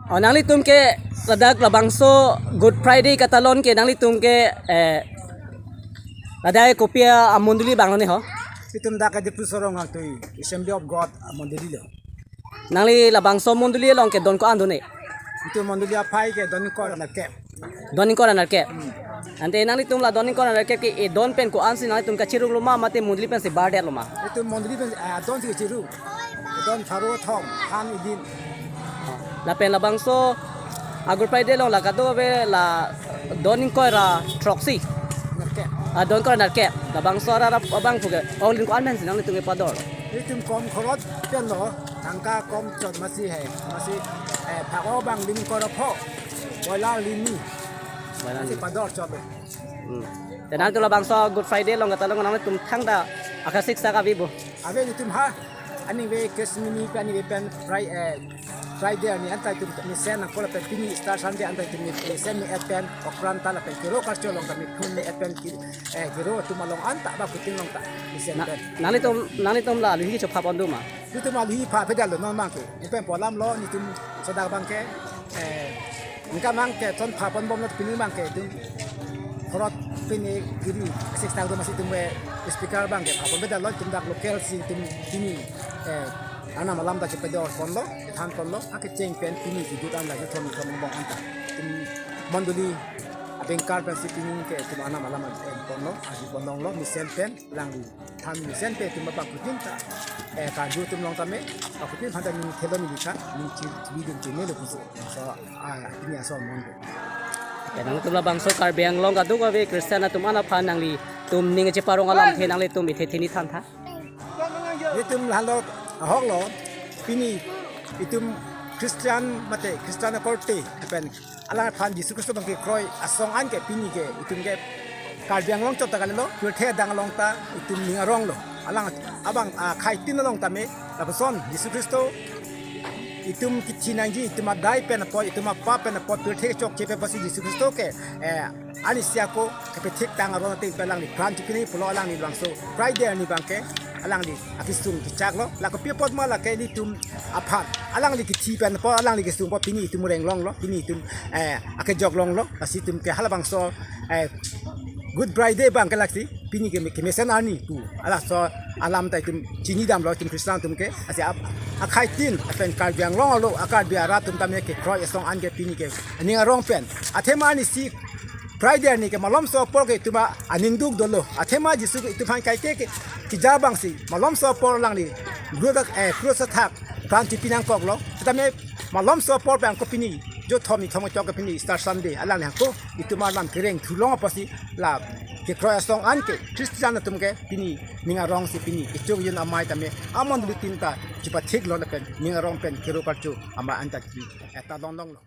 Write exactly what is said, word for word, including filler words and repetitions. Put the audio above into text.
Oh, nanglitum ke ladak labangso Good Friday katalon ke nanglitum ke, eh, ladak kopi amondoli abang lo ne ho? Itum dak ke Diphu Sorong Hangtui, Assembly of God amondoli lo. Nangli labangso mondoli along ke don ko-an do ne? Itum mondoli aphai ke don ingkoi ra nerkep. Don ingkoi ra nerkep. Hmm. Ante nanglitum la don ingkoi ra nerkep ke edon pen ko-ansi nanglitum kachirung lo ma mate mondoli pensi bardet lo ma? Itum mondoli pen, ah, don si kachirung. Edon pharo thom, han idin. Lapen labangso a Good Friday along la kadokave la don ingkoi ra throksi. Nerkep. Ah, don ingkoi ra nerkep. Labangso arap abang puke. Ong lin ko-an pensi nanglitum kepador? Itum kom khorot pen lo, tangka kom chot masi he, masi, eh, phak-o abang lin ingkoi ra pho, boiler lin ni. Boiler masi ni. Pador chot lo. Hmm. Te nangtum labangso Good Friday along katalon nanglitum thangta akasik sa kavi bo? Ave itum ha, anyway, Christmas ni pen, anyway pen, Fri-, eh, Friday ni anta itum mesen nangkok lapen pini Easter Sunday anta itum mesen me-et pen, okran ta lapen kero karcho along ta methun me-et pen ki, eh, kero atum along anta ba kutin along ta mesen Na, pen. Nanglitum, nanglitum la alohi kecho phapon do ma? Itum alohi phapedetlo non abang ke. Ipen polam lo nitum sodak abang ke, eh, ningkan abang ke chon phapon bom lo pini abang ke itum khorot pini giri six tang do masi itum ke speaker abang ke phapon pedetlo itum dak local si itum pini, eh, anam alam ta chepador ponlo, than ponlo, akecheng pen pini kejut an la kethom kethom bong anta. Itum mondoli abengkar pensi pini ke itum anam alam an ponlo, aji ponlonglo, mesen pen, alangli than mesen pen itum ba kutin ta, eh, karju atum along tame, ba kutin aphan ta ning thelo ning likha, ning chi, chi dun chi melo pusi. So, ah, pini aso mon. Ya, nangtum labangso Karbi Anglong kadokave Christian atum an aphan nanglitum ning cheparong alamthe nanglitum ithe theni thantha. Itum lahelo ahok lo, pini itum Christian mate Christian akorte, pen alangphan Jisu Khristo abang kekroi asong an ke pini ke itum ke Karbi Anglong chot ta kalilo, pirthe adang along ta itum ning arong lo. Alang abang, ah, akhai tin along tame, lapuson Jisu Khristo itum kithi nangji, itum adai pen apot, itum apap pen apot, pirthe chokche pen apotsi Jisu Khristo ke, eh, arnisi ako kepethek tang aron ateng pen alangli pran chipini pulo alangli labangso Friday arni abang ke alangli akesung kechak lo. La kopi apot ma lake ilitum aphan alangli kithi pen apot alangli kesung apot pini itum renglong lo, pini itum, eh, akejok longlo, lasi itum ke halabangso, eh, Good Friday abang ke laksi pini ke, kemesen arni pu. Halaso alam ta itum chinidamlo itum Christian atum ke. Lasi ap-, akhai tin pen Karbi Anglong arlo a-Karbi arat atum tame kekroi asong an ke pini ke ning arong pen. Athema arnisi Friday arni ke malomso apor ke itum aningduk dolo. Athema Jisu ke itum aphan kaike ke keja abangsi malomso apor alangli kru-, eh, krus athak pran chipi nangkoklo. Setame malomso apor pen ako pini jo thom ni thom chok ke pini Easter Sunday alangli ako itum arnam kereng thulong apotsi la kekroi asong an ke Christian atum ke pini ning arongsi pini ichuk yun amei tame amondoli tin ta chipathik lo lapen ning arong pen kero karcho amei an ta ki eta long long lo.